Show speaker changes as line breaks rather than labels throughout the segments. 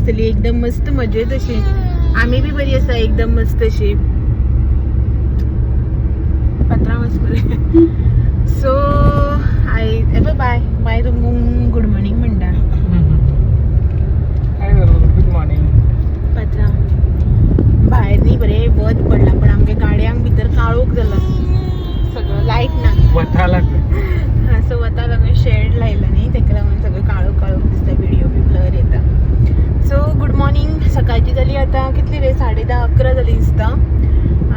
आसतली, एकदम मस्त मजेत अशी. आमी बी बरी आसा, एकदम मस्त अशी. पात्रांव मरे. सो आयज हे बाय बाय, तुमकां गुड मॉर्निंग म्हणटा.
Good morning.
पात्रांव, भायर न्ही बरें वत पडलां, पण आमगे गाडयांक भितर काळोख जाला सगळं, लायट ना.
वता लागले.
सो वता लागून शेड लायला न्ही, तेका लागून सगळं काळोख काळोख दिसता, व्हिडिओ बी ब्लर येता. So good morning. सकाळची जाली आतां कितली रे, 10:30 11 जाली दिसता.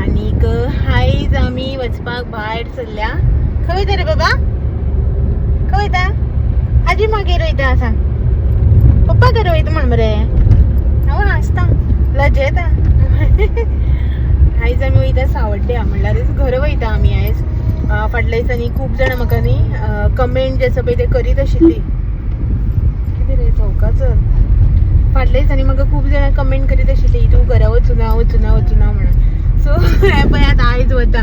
आनीक आयज आमी वचपाक भायर सरल्या. खंय वयता रे बाबा? खंय वयता? आजी मागीर वयता, सांग पप्पा घरा वयता म्हण मरे. हांव हांसता, लजेता. आयज आमी वयता सावड्ड्या, म्हणल्यार घरा वयता आमी आयज. फाटल्या दिसांनी खूब जाणां म्हाका न्ही कमेंट जे आसा पळय ते करीत आशिल्ली. कितें रे, चौका चल. फाटल्या दिसांनी म्हाका खूब जाणां कमेंट करीत आशिल्ली, तूं घरा वचुना वचुना वचुना म्हणून. सो हें पळय, आतां आयज वता.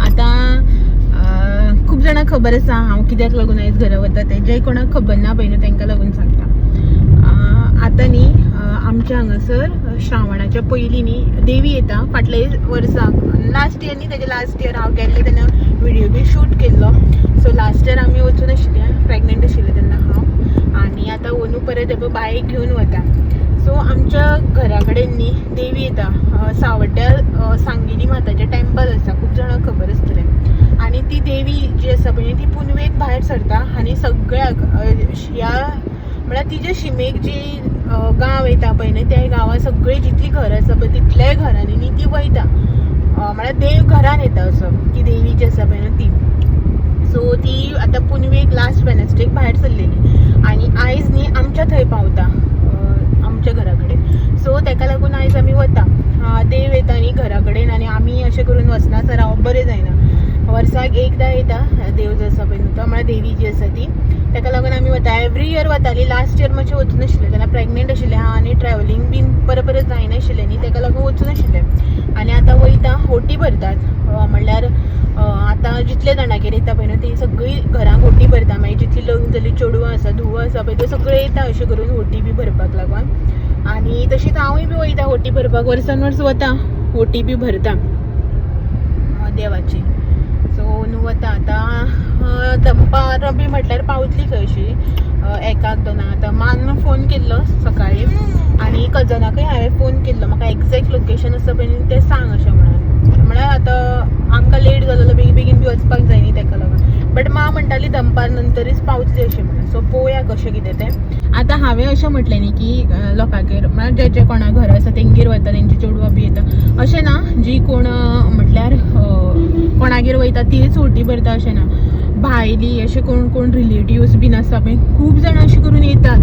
आतां खूब जाणांक खबर आसा हांव कित्याक लागून आयज घरा वता तें. जे कोणाक खबर ना पळय न्हू, तांकां लागून सांगता. आतां न्ही आमच्या हांगासर श्रावणाच्या पयलीं न्ही देवी येता. फाटल्या वर्सा, लास्ट इयर न्ही, तेजे लास्ट इयर हांव गेल्लें तेन्ना व्हिडियो बी शूट केल्लो. सो लास्ट इयर आमी वचून आशिल्ले, प्रेग्नंट आशिल्लें तेन्ना हांव. आनी आतां अंदू परत हे पळय बायक घेवन वता. सो आमच्या घरा कडेन न्ही देवी येता. सावड्ड्या सांगिनी माताचें टेम्पल आसा, खूब जाणांक खबर आसतलें. आनी ती देवी जी आसा पळय ती पुनवेक भायर सरता आनी सगळ्याक ह्या म्हळ्यार तिजे शिमेक जी गांव येता पळय न्ही, त्या गांवांत सगळीं जितलीं घरां आसा पळय तितल्याय घरांनी न्ही ती वयता. म्हळ्यार देव घरान येता असो, ती देवी जी आसा पळय न्हू ती. सो ती आतां पुनवेक लास्ट वेनसडेक भायर सरलेली आनी आयज न्ही आमच्या थंय पावता, आमच्या घरा कडेन. सो तेका लागून आयज आमी वता. देव येता न्ही घरा कडेन आनी आमी अशें करून वचना सर रावप बरें जायना. वर्साक एकदां येता देव जो आसा पळय न्हू तो, म्हळ्यार देवी जी आसा ती. तेका लागून आमी वता. एवरी इयर वताली. लास्ट इयर मातशें वचूं नाशिल्लें, तेन्ना प्रेग्नेंट आशिल्लें हांव आनी ट्रॅवलिंग बीन परत परत जायनाशिल्लें न्ही, तेका लागून वचूं नाशिल्लें. आनी आतां वयता, होटी भरतात. म्हणल्यार आतां जितले जाणागेर येता पळय न्हू ती सगळीं घरांक होटी भरता. मागीर जितली लग्न जाल्ली चेडवां आसा, धुवो आसा पळय, त्यो सगळे येता अशें करून होटी बी भरपाक लागून. आनी तशीच हांवूय बी वयता होटी भरपाक. वर्सान वर्स वता, होटी बी भरता देवाची. सो न्हू वता आतां. दनपार बी म्हटल्यार पावतली खंयशी एकाक दोनाक. आतां मान फोन केल्लो सकाळी आनी कजनाकय हांवें फोन केल्लो, म्हाका एग्जॅक्ट लोकेशन आसा पळय न्ही तें सांग अशें म्हणून. म्हळ्यार आतां आमकां लेट जालेलो, बेगीन बेगीन बी वचपाक जाय न्ही तेका लागून. बट मा म्हणटाली दनपार नंतरच पावतली अशें म्हणून. सो पळोवया कशें कितें तें. आतां हांवें अशें म्हटलें न्ही की लोकांगेर, म्हळ्यार जे जे कोणा घर आसा तेंगेर वता, तेंची चेडवां बी येता अशें ना. जी कोण म्हटल्यार कोणागेर वयता तीच होटी भरता अशें ना. भायली अशें कोण कोण रिलेटिव्स बीन आसता पळय, खूब जाणां अशें करून येतात.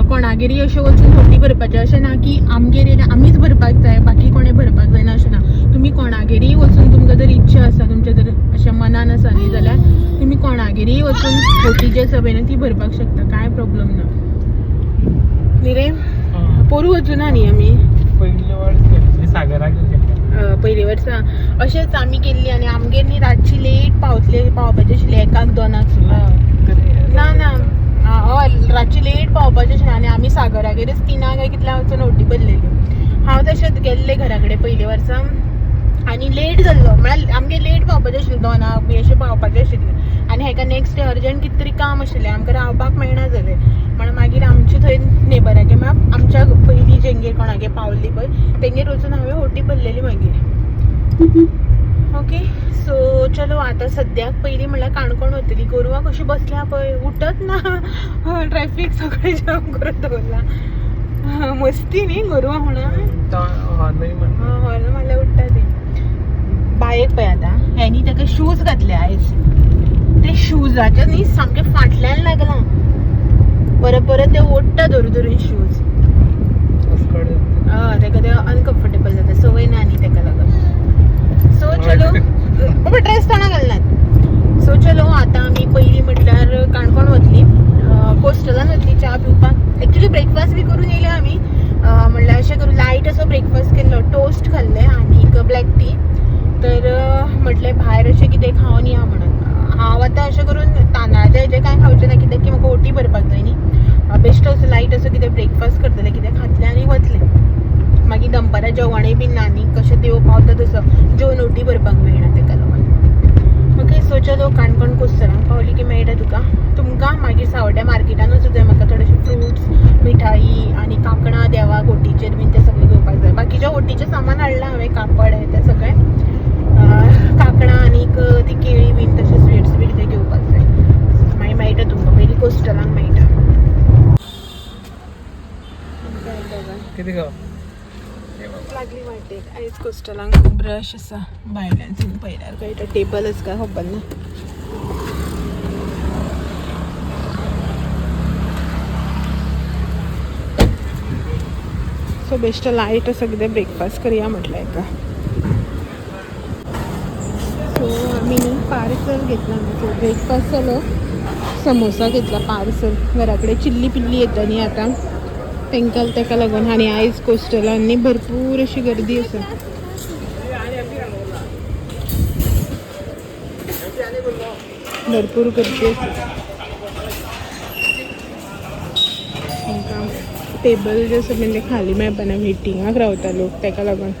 कोणागेरय अशें वचून होटी भरपाचें अशें ना की आमगेर येयले आमीच भरपाक जाय, बाकी कोणें भरपाक जायना अशें ना. तुमी कोणागेरय वचून, तुमकां जर इच्छा आसा, तुमच्या जर अशें मनान आसा न्ही, जाल्यार तुमी कोणागेरय वचून होटी जी आसा पळय न्हू ती भरपाक शकता, कांय प्रॉब्लम ना न्ही रे. पोरू वचूना न्ही आमी?
पयले वर्स गेल्ले सागराक गेल्ले.
पयलीं वर्सा अशेंच आमी केल्ली आनी आमगेर न्ही रातची लेट पावतले, पावपाचें आशिल्लें एकाक दोनाक सुमार. ना ना, हय, रातची लेट पावपाचें आशिल्लें आनी आमी सागरागेरच तिनाक काय कितल्या वचून होटी भरलेली. हांव तशेंच गेल्लें घरा कडेन पयले वर्सा आनी लेट जाल्लो, म्हळ्यार आमगेर लेट पावपाचें आशिल्लें, दोनाक बी अशें पावपाचें आशिल्लें. आनी हेका नेक्स्ट डे अर्जंट कितें तरी काम आशिल्लें, आमकां रावपाक मेळना जालें म्हण मागीर आमचे थंय नेबरागेर, म्हळ्यार आमच्या पयलीं जेंगेर कोणागेर पावल्ली पळय तेंगेर वचून हांवें होटी भरलेली मागीर. ओके, सो चलो आतां सद्याक पयलीं म्हणल्यार काणकोण वतली. गोरवां कशीं बसल्या पळय, उठत ना, ट्रॅफीक सगळें जाम करून दवरलां. मस्ती न्ही गोरवां म्हणून.
हॉर्नूय म्हण.
हॉर्न मारल्यार उठ्ठा ती. बायक पळय आतां हेंनी ताका शूज घातले आयज, ते शूजाच्या न्ही सामकें फाटल्यान लागलां, परत परत ते ओडटा धरून धरून शूज. हय, ताका ते अनकम्फर्टेबल जाता, संवय ना न्ही तेका लागून. सो चलो बाबा, ड्रेस तोंडाक घालनात. सो चलो आतां आमी पयलीं म्हटल्यार काणकोण वतली, कोस्टलान वतली च्या पिवपाक. एक्चुली ब्रेकफास्ट बी करून येयले आमी. म्हणल्यार अशें करून लायट असो ब्रेकफास्ट केल्लो, टोस्ट खाल्ले आनीक ब्लॅक टी. तर म्हटलें भायर अशें कितें खावन या म्हणून. हांव आतां अशें करून तांदळाचें हेजें कांय खावचें ना, कित्याक की म्हाका ओटी भरपाक जाय न्ही. बेश्टो असो लायट असो कितें ब्रेकफास्ट करतलें, कितें खातलें आनी वतलें. मागीर दनपारां जेवणूय बीन ना न्ही, कशें देव पावता तसो जेवन ओटी भरपाक मेळना तेका लागून. ओके, सो चलो काणकोण कोस्टलांक पावली की मेळटा तुका तुमकां. मागीर सावड्ड्या मार्केटान वचूं जाय म्हाका, थोडेशे फ्रुट्स, मिठाई आनी कांकणां देवाक ओटीचेर बीन तें सगळें घेवपाक जाय. बाकीच्या ओटीचें सामान हाडलां हांवें, कापड हें तें सगळें, कांकणां आनीक ती केळी बीन तशें स्विट्स बी कितें घेवपाक जाय. मागीर मेळटा तुमकां, पयलीं कोस्टलांक मेळटा.
कितें गो?
लागली वाटेक. आयज कोस्टलांक खूब रश आसा. भायल्यान पळयल्यार कळटा. टेबल आसा काय खबर ना. सो बेश्ट लायट असो कितें ब्रेकफास्ट करया म्हटलें एका. सो आमी न्ही पार्सल घेतला. सो ब्रेकफास्ट जालो, समोसा घेतला पार्सल. घरा कडेन चिल्ली पिल्ली येता न्ही आतां तांकां, तेका लागून. आनी आयज कोस्टलान न्ही भरपूर अशी गर्दी आसा. भरपूर गर्दी आसा. तांकां टेबल जे आसा म्हणजे खाली मेळपाना, वेटिंगाक रावता लोक तेका लागून.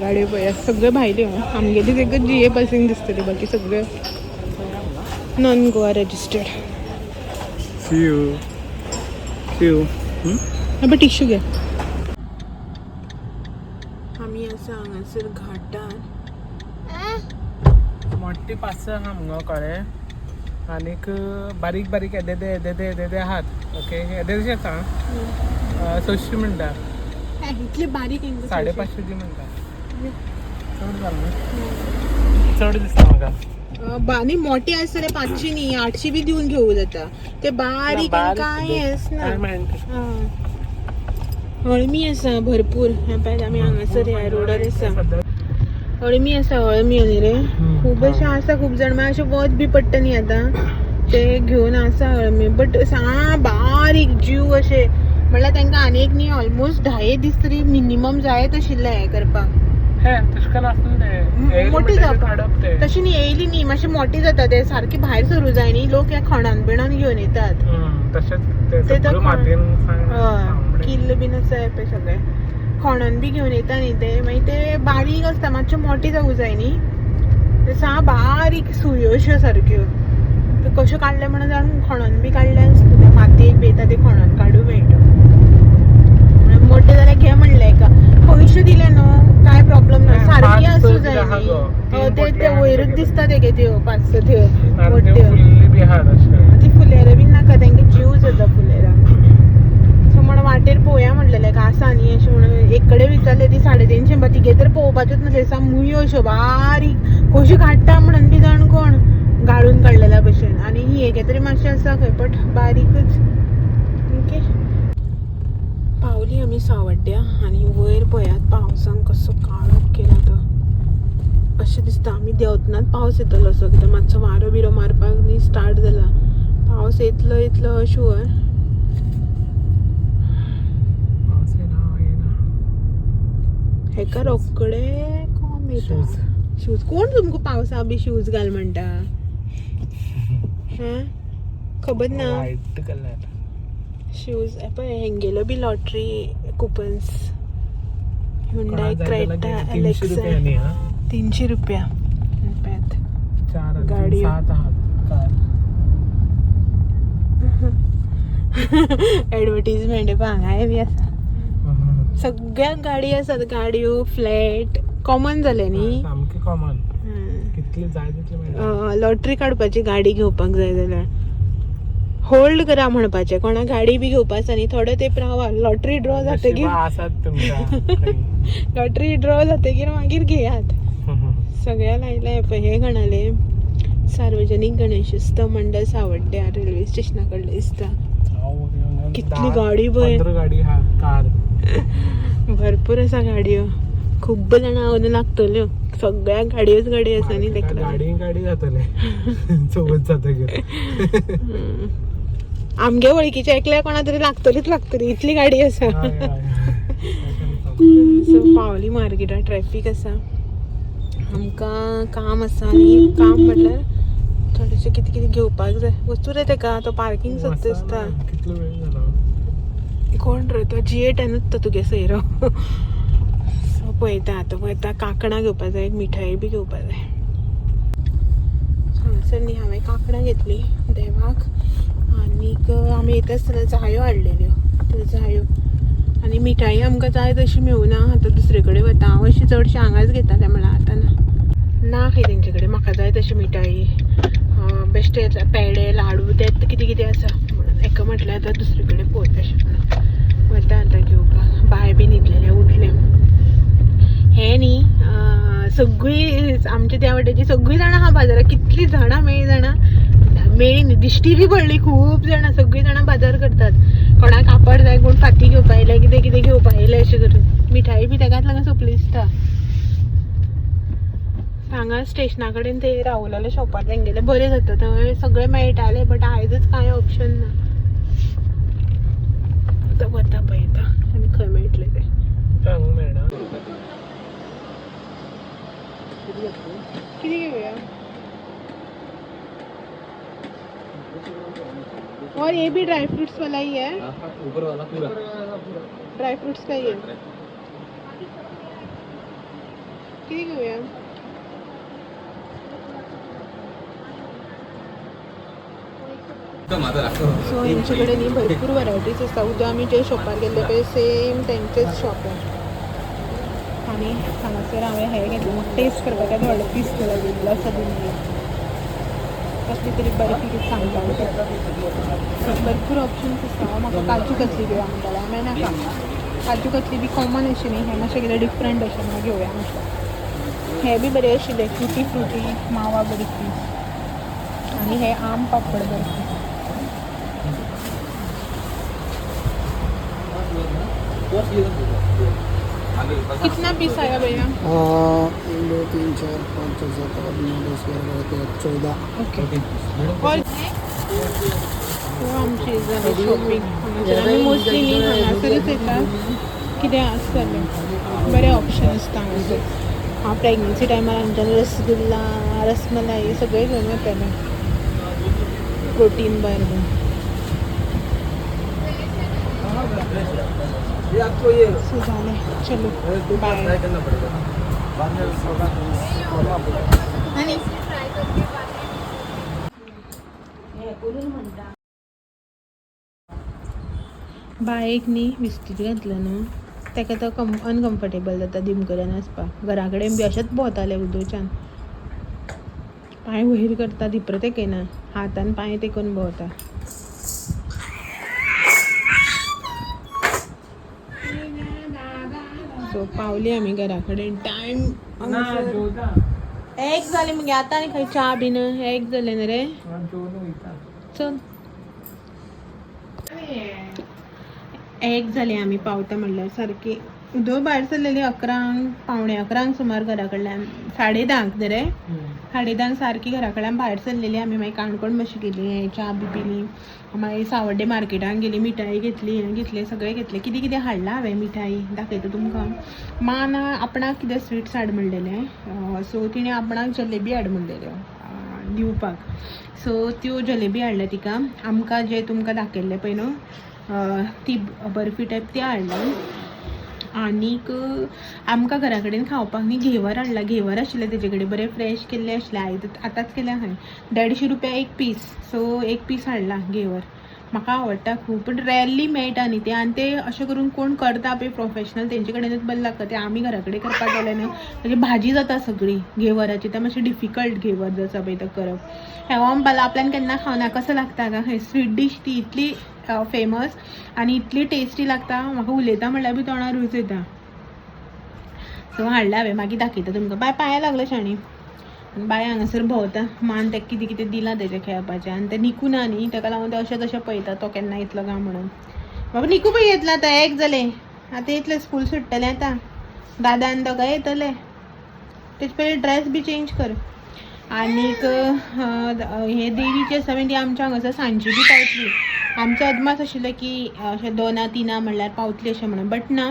गाडयो पळया, सगळ्यो भायल्यो. आमगेली एकच जी ए पासींग दिसतली, बाकी सगळे non Goa registered.
See you, see you.
Abbe, tissue घे. आमी आसा हांगासर घाटार.
मोठी पांच आहा मुगो, कळ्ळें? आनीक बारीक बारीक येदे येदे येदे येदे आहात. ओके, येदे तशें आसा, 600 म्हणटा.
इतले बारीक हेंका?
550 दी म्हणटा. चड जालें न्हू? चड दिसता म्हाका.
न्ही, मोठे आसा जाल्यार 500 न्ही, 800 बी दिवन घेवं जाता. ते बारीक आनी कांय आसना.
काय मेळटा.
अळमी आसा भरपूर. हें पळय, आमी हांगासर ह्या रोडार आसा. अळमी आसा, अळमी न्ही रे? खूब अशें आसा. खूब जाण मागीर अशें वत बी पडटा न्ही आतां, ते घेवन आसा अळमी. बट सा बारीक जीव अशे, म्हणल्यार तांकां आनी एक न्ही ऑलमोस्ट 10 दीस तरी मिनिमम जायत आशिल्लें हें करपाक.
हे तशें करून आसना ते.
मोठी जावपा.
काडप ते.
तशें न्ही, येयली न्ही मातशें मोठी जाता ते, सारकी भायर सरूं जाय न्ही. लोक हे खणान बिणान घेवन येतात.
तशेंच ते
ते तर
सगळं मातयेन.
हय, किल्ल बीन आसा हे पळय, सगळे खणोन बी घेवन येता न्ही ते. मागीर ते बारीक आसता, मातशे मोठे जावूं जाय न्ही. ते सा बारीक सुयो अश्यो सारक्यो. ते कश्यो काडले म्हणून जाण, खणोन बी काडले आसता ते. मातयेक बी येता ते खणोन काडूं मेळटा. म्हणून मोठे जाल्यार घे म्हणलें एका. पयशे दिले न्हू, काय प्रॉब्लम ना. सारकी
पांच स
आसूं जाय
बी आहा
न्ही.
गो.
हय,
तीन
ते
पोटले
ते
आहा
वयरूच
तेगेले.
दिसता तेगे त्यो पांच स त्यो
आनी
मोठ्यो.
त्यो फुल्ली बी आहात अशे.
ती फुलेरां बीन नाका, तांकां जीव जाता फुलेरां. सो म्हण वाटेर पळोवया म्हणलेलें का आसा न्ही अशें म्हणून. एक कडेन विचारलें, ती 350. बा, तिगे तर पळोवपाचेच नासलें. सा मुयो अश्यो बारीक, कश्यो काडटा म्हणून बी जाण कोण, गाळून काडलेल्या भशेन. आनी ही हेगे तरी मातशें आसा खंय, बट बारीकच. ओके, पावली आमी सावड्ड्या. आनी वयर पळयात, पावसान कसो काळोख केला तो. अशें दिसता आमी देंवतनाच पावस येतलो असो, कित्याक मातसो वारो बिरो मारपाक न्ही स्टार्ट जाला. पावस येतलो येतलो शुअर.
पावस येना येना.
हेका रोकडे कोम येता.
शूज.
शूज कोण तुमकां पावसा बी शूज घाल म्हणटा? हां, खबर ना?
White colour.
Shoes. पळय, हेंगेलो बी lottery coupons, Hyundai Creta.
300
Alexa.
रुपयांनी हा.
300 रुपया पळयात.
चार आणि तीन,
गाडयो.
सात आहात कार.
एडवर्टीजमेंट पळय, हांगाय बी आसा. सगळ्याक गाडी आसात. गाडयो, फ्लॅट कॉमन जाले न्ही.
सामकी कॉमन. कितली जाय तितली मेळटा.
लॉटरी काडपाची गाडी घेवपाक जाय जाल्यार होल्ड करा म्हणपाचें. कोणा गाडी बी घेवपा आसा न्ही, थोडो तेंप रावा, लॉटरी ड्रॉ जातकीर.
नशिबा आसात तुमच्या.
लॉटरी ड्रॉ जातकीर मागीर घेयात. सगळ्या लायल्या. पळय, हे कोणाले सार्वजनीक गणेशोत्सव मंडळ सावड्ड्या रेल्वे स्टेशना कडले दिसता. कितली गाडी पळय.
15 गाडी हा, कार.
भरपूर आसा गाडयो. खूब्ब जाणां अंदू लागतल्यो. सगळ्याक गाडयोच गाडयो आसा न्ही तेका लागून.
गाडी गाडी जातले सोबत जातकीर.
आमगे वळखीच्या एकल्या कोणा तरी लागतलीच लागतली, इतली गाडी आसा.
हय, हय.
सो पावली मार्केटान. ट्रॅफीक आसा. आमकां काम आसा आनी काम म्हटल्यार थोडेशें कितें कितें घेवपाक जाय. वचूं रे तेका, तो पार्किंग सोदता दिसता.
कितलो वेळ जाला?
कोण रे तो? जी एटानूच तो तुगे सोयरो. सो पळयता आतां, वयता कांकणां घेवपा जाय, मिठाई बी घेवपा जाय. हांगासर न्ही हांवें कांकणां घेतली देवाक. आनीक आमी येता आसतना जायो हाडलेल्यो, त्यो जायो आनी मिठाई आमकां जाय तशी मेळुना. आतां दुसरे कडेन वता. हांव अशी चडशें हांगाच घेतालें, म्हणल्यार आतां ना ना खंय तेंचे कडेन म्हाका जाय तशी मिठाई. बेश्टे पेडे, लाडू तेत कितें कितें आसा म्हणून एका म्हटल्यार आतां दुसरे कडेन पळोवया अशें म्हणून वता आतां घेवपाक. बाय बी न्हिदलेलें, उठलें हें न्ही. सगळीं आमच्या त्या वाटेची सगळीं जाणां आहा बाजारात. कितलीं जाणां मेळ्ळीं जाणां, मेळ्ळी न्ही, दिश्टी बी पडली खूब जाणां. सगळीं जाणां बाजार करतात. कोणाक कापड जाय, कोण फाती घेवपा आयले, कितें कितें घेवपा आयले अशें करून. मिठाई बी तेकाच लागून सोंपली दिसता. हांगा स्टेशना कडेन ते राहुलाल्या शॉपार तेंगेले बरें जाता, थंय सगळें मेळटालें, बट आयजच कांय ऑप्शन ना. आतां वता, पळयता आनी खंय मेळटलें तें.
हांगा मेळना.
कितें घेवया? और ये भी ड्राई फ्रूट्स वाला ही है?
ऊपर वाला पूरा.
ड्राई फ्रूट्स का ही है. किती घेऊया? सो हेंचे कडेन न्ही भरपूर वरायटीज आसता. उद्या आमी जे शॉपार गेल्ले पळय, सेम तेंचेच शॉप आहे. आनी हांगासर हांवें हें घेतलें, म्हाका टेस्ट करपाक येता. व्हडलो पीस केला दिल्लो आसा दिल्ली, कसली तरी बर्फी कितें सांगता. भरपूर ऑप्शन्स आसता. म्हाका काजू कतली घेवया म्हणटालें हांवें. नाका, काजू कतली बी कॉमन अशी न्ही, हें मातशें कितें डिफरंट अशें म्हणून घेवया म्हटलें. हे बी बरें आशिल्लें, टुटी फ्रुटी मावा बर्फी आनी हे आम पापड बर्फी. कितना पीस आया भैया?
एक, दो, तीन, चार, पाँच, छः, सात, आठ, नौ, 10, 11, 12, 13, 14.
ओके. और सो आमची जाली शॉपिंग. हांगासर आमी मोस्टली न्ही हांगासरूच येता, कितें आसा जाल्यार बरे ऑप्शन आसता हांगासर. हांव प्रेग्नन्सी टायमार हांगच्यान रसगुल्ला, रसमलाई सगळें घेवन वतालें, प्रोटीन बार बीन.
ये आपको ये
सो जालें, चलो बाय.
ट्राई करना पड़ेगा बाद में.
आनी बायक न्ही विस्तूद घातलं न्हू, ताका तो कम अनकम्फर्टेबल जाता दिमकऱ्यान वचपाक. घरा कडेन बी अशेंच भोंवतालें. उदोवच्यान पांय वयर करता, धिपर तेकयना, हातान पांय तेकून भोंवता. सो पावली आमी घरा कडेन. टायम
ना, जेवता.
एक जालें मगे आतां. आनी खंय च्या बीन? एक जालें न्ही रे?
हांव जेवन वयता.
चल, एक जालें आमी पावता म्हणल्यार सारकी. उदो भायर सरलेली 11क, 10:45क सुमार घरा कडल्यान, 10:30क न्ही रे? 10:30क सारकी घरा कडल्यान भायर सरलेली आमी. मागीर काणकोण मातशी गेली, च्या बी पिली, मागीर सावड्डे मार्केटान गेली, मिठाई घेतली, हें घेतलें, सगळें घेतलें, कितें कितें हाडलां हांवें. मिठाई दाखयता तुमकां. मान आपणाक कितें स्विट्स हाड म्हणलेलें, सो तिणें आपणाक जलेबी हाड म्हणलेल्यो दिवपाक. सो त्यो जलेबी हाडल्या तिका. आमकां जे तुमकां दाखयल्लें पळय न्हू, ती बर्फी टायप, ती हाडल्या. आनीक आमकां घरा कडेन खावपाक न्ही घेवर हाडला. घेवर आशिल्ले तेजे कडेन, बरें फ्रेश केल्ले आशिल्ले, आयज आतांच केल्या खंय. 150 रुपया एक पीस. सो एक पीस हाडला घेवर. म्हाका आवडटा खूब, पूण रेरली मेळटा न्ही ते. आनी ते अशें करून कोण करता पळय प्रोफेशनल, तेंचे कडेनच बरें लागता ते. आमी घरा कडेन करपाक गेले न्हू, म्हणजे भाजी जाता सगळी घेवराची. ते मातशें डिफिकल्ट घेवर जो आसा पळय तो करप. हेवा म्हणपाक आपल्यान केन्ना खावना, कसो लागता काय खंय. स्वीट डीश ती इतली फेमस आनी इतली टेस्टी लागता, म्हाका उलयता म्हणल्यार बी तोंडार रूच येता. सो हाडला हांवें, मागीर दाखयता तुमकां. बाय पांया लागलो शाणी. आनी बाय हांगासर भोंवता. मान ताका कितें कितें दिलां तेजें खेळपाचें आनी तें निकू ना न्ही, ताका लागून तें अशें तशें पळयता, तो केन्ना येतलो काय म्हणून. बाबा निकू पळय येतलो आतां, एक जालें आतां, येतलें, स्कूल सुट्टलें आतां, दादा आनी दोगांय येतले. तेजे पयलीं ड्रेस बी चेंज कर. आनीक हे देवीची आसा ती आमच्या हांगासर सांजची बी पावतली. आमचो अदमास आशिल्लो की अशें दोना तिना म्हणल्यार पावतली अशें म्हणून, बट ना.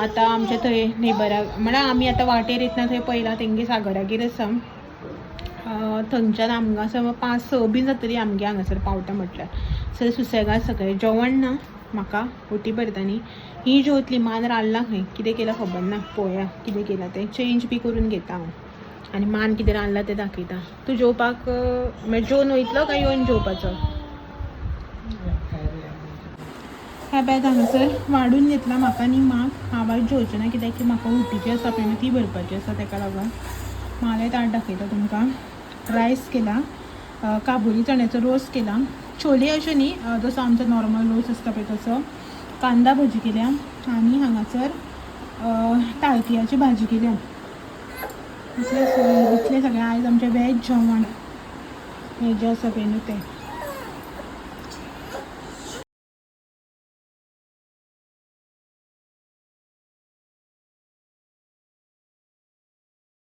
आतां आमच्या थंय नेबराक, म्हळ्यार आमी आतां वाटेर येतना थंय पळयलां, तेंगे सागरागेर आसा. थंयच्यान आमकां सर 5-6 बीन जातली आमगे हांगासर पावता म्हटल्यार. सर सुसेगाद सगळें जेवण ना म्हाका ओटी भरतानी ही जेवतली. मान रांदलां खंय, कितें केलां खबर ना, पळोवया कितें केलां तें. चेंज बी करून घेता हांव आनी मान कितें रांदलां तें दाखयता. तूं जेवपाक म्हळ्यार जेवन वयतलो काय येवन जेवपाचो? ह्या बॅग हांगासर वाडून घेतला म्हाका आनी माक. हांव आयज जेवचें ना कित्याक की म्हाका उटीची आसा पळय न्हू ती भरपाची आसा, तेका लागून. माले ताट दाखयता तुमकां. रायस केला, काबुली चण्याचो रोस केला, छोले अशें न्ही, जसो आमचो नॉर्मल रोस आसता पळय तसो, कांदा भजी केल्या आनी हांगासर ताळकियाची भाजी केल्या. इतलें इतलें सगळें आयज आमचें वेज जेवण हें जें आसा पळय न्हू तें.